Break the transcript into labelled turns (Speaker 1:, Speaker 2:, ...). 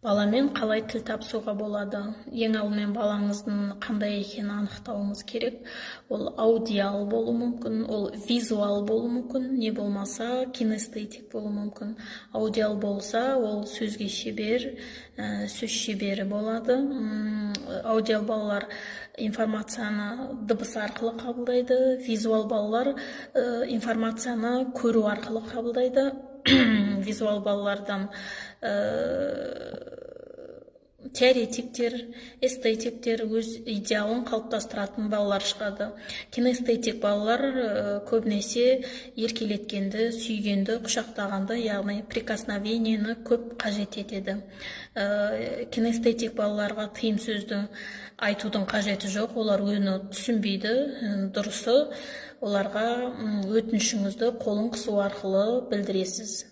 Speaker 1: Баламен қалай тіл табысуға болады? Ең алдымен балаңыздың қандай екенін анықтауыңыз керек. Ол аудиал болуы мүмкін, ол визуал болуы мүмкін, не болмаса кинестетик болуы мүмкін. Аудиал болса, ол сөзге шебер, сөз шебері болады. Аудиал балалар информацияны дыбыс арқылы қабылдайды, визуал балалар информацияны көру арқылы қабылдайды. Визуал балалардан теоретиктер, эстетиктер, өз идеалын қалыптастыратын балалар шығады. Кинестетик балалар көбінесе еркелеткенді, сүйгенді, құшақтағанды, яғни прикосновение ні көп қажет етеді. Кинестетик балаларға тыйым сөзді айтудың қажеті жоқ, олар оны түсінбейді. Дұрысы, оларға өтінішіңізді қолын қысу арқылы білдіресіз.